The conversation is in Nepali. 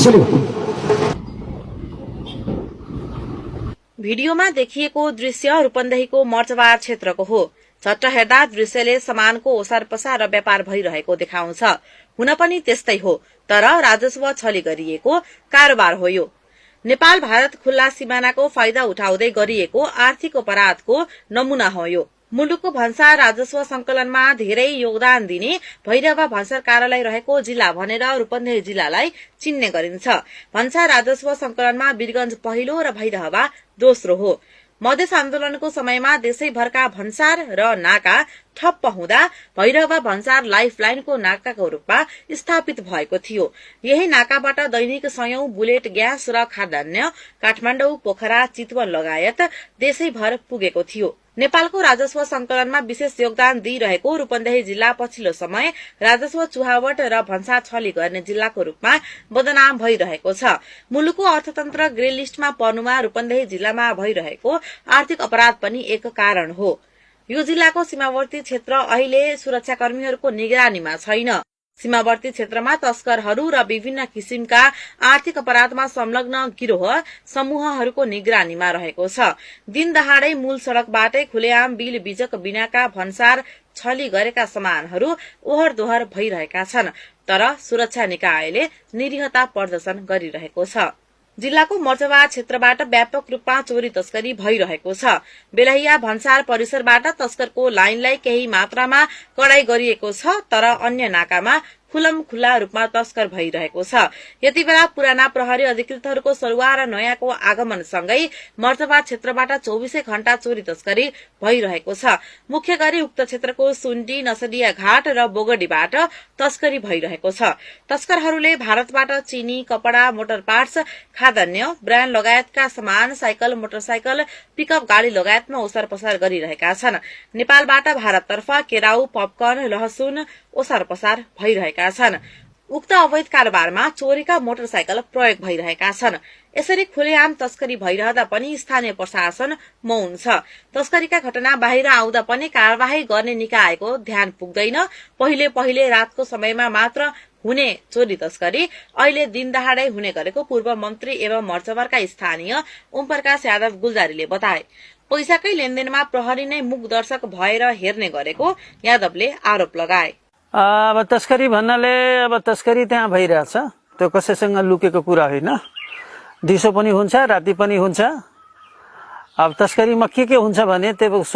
चल्यो। भिडियोमा देखिएको दृश्य रूपन्देहीको मर्चवार क्षेत्रको हो। झट्ट हेर्दा दृश्यले सामानको ओसार पसार र व्यापार भइरहेको देखाउँछ। हुन पनि त्यस्तै हो, तर राजस्व छली गरिएको कारोबार हो यो। नेपाल भारत खुल्ला सिमानाको फाइदा उठाउँदै गरिएको आर्थिक अपराधको नमूना हो यो। मुलुकको भन्सार राजस्व संकलनमा धेरै योगदान दिने भैरहवा भन्सार कार्यालय रहेको जिल्ला भनेर रूपन्देही जिल्लालाई चिन्ने गरिन्छ। भन्सार राजस्व संकलनमा वीरगञ्ज पहिलो र भैरहवा दोस्रो हो। मधेस आन्दोलनको समयमा देशैभरका भन्सार र नाका ठप्प हुँदा भैरहवा भन्सार लाइफलाइनको नाकाको रूपमा स्थापित भएको थियो। यही नाकाबाट दैनिक सयौं बुलेट ग्यास र खाद्यान्न काठमाडौँ, पोखरा, चितवन लगायत देशैभर पुगेको थियो। नेपालको राजस्व संकलनमा विशेष योगदान दिइरहेको रूपन्देही जिल्ला पछिल्लो समय राजस्व चुहावट र भन्सार छली गर्ने जिल्लाको रूपमा बदनाम भइरहेको छ। मुलुकको अर्थतन्त्र ग्रे लिस्टमा पर्नुमा रूपन्देही जिल्लामा भइरहेको आर्थिक अपराध पनि एक कारण हो। यो जिल्लाको सीमावर्ती क्षेत्र अहिले सुरक्षाकर्मीहरूको निगरानीमा छैन। सीमावर्ती क्षेत्रमा तस्करहरू र विभिन्न किसिमका आर्थिक अपराधमा संलग्न गिरोह समूहहरूको निगरानीमा रहेको छ। दिन दहाड़ै मूल सड़कबाटै खुलेआम बिल बीजक बिनाका भन्सार छली गरेका सामानहरू ओहर दोहर भइरहेका छन्, तर सुरक्षा निकायले निरीहता प्रदर्शन गरिरहेको छ। जिल्लाको मर्चवार क्षेत्रबाट व्यापक रूपमा चोरी तस्करी भइरहेको छ। बेलहिया भन्सार परिसरबाट तस्करको लाइनलाई केही मात्रामा कडाई गरिएको छ, तर अन्य नाकामा खुलम खुल्ला रूपमा तस्कर भइरहेको छ। यति बेला पुराना प्रहरी अधिकृतहरूको सरुवा र नयाँको आगमनसँगै मर्चवार क्षेत्रबाट 24 घण्टा चोरी तस्करी भइरहेको छ। मुख्य गरी उक्त क्षेत्रको सुन्डी, नसडिया घाट र बोगडीबाट तस्करी भइरहेको छ। तस्करहरूले भारतबाट चिनी, कपड़ा, मोटर पार्ट्स, खाद्यान्न, ब्रान्ड लगायतका सामान, साइकल, मोटरसाइकल, पिकअप गाड़ी लगायतमा ओसार पसार गरिरहेका छन्। नेपालबाट भारततर्फ केराउ, पपकर्न, लहसुन ओसार पसार भइरहेका छन्। उक्त अवैध कारोबारमा चोरीका मोटरसाइकल प्रयोग भइरहेका छन्। यसरी खुलेआम तस्करी भइरहँदा पनि स्थानीय प्रशासन मौन छ। तस्करीका घटना बाहिर आउँदा पनि कार्यवाही गर्ने निकायको ध्यान पुग्दैन। पहिले पहिले रातको समयमा मात्र हुने चोरी तस्करी अहिले दिन दहाड़ै हुने गरेको पूर्व मन्त्री एवं मर्चवारका स्थानीय ओमप्रकाश यादव गुल्जारीले बताए। पैसाकै लेनदेनमा प्रहरी नै मुख दर्शक भएर हेर्ने गरेको यादवले आरोप लगाए। अब तस्करी भन्नाले अब तस्करी त्यहाँ भइरहेछ, त्यो कसैसँग लुकेको कुरा होइन। दिसो पनि हुन्छ, राति पनि हुन्छ। अब तस्करीमा के हुन्छ भने त्यो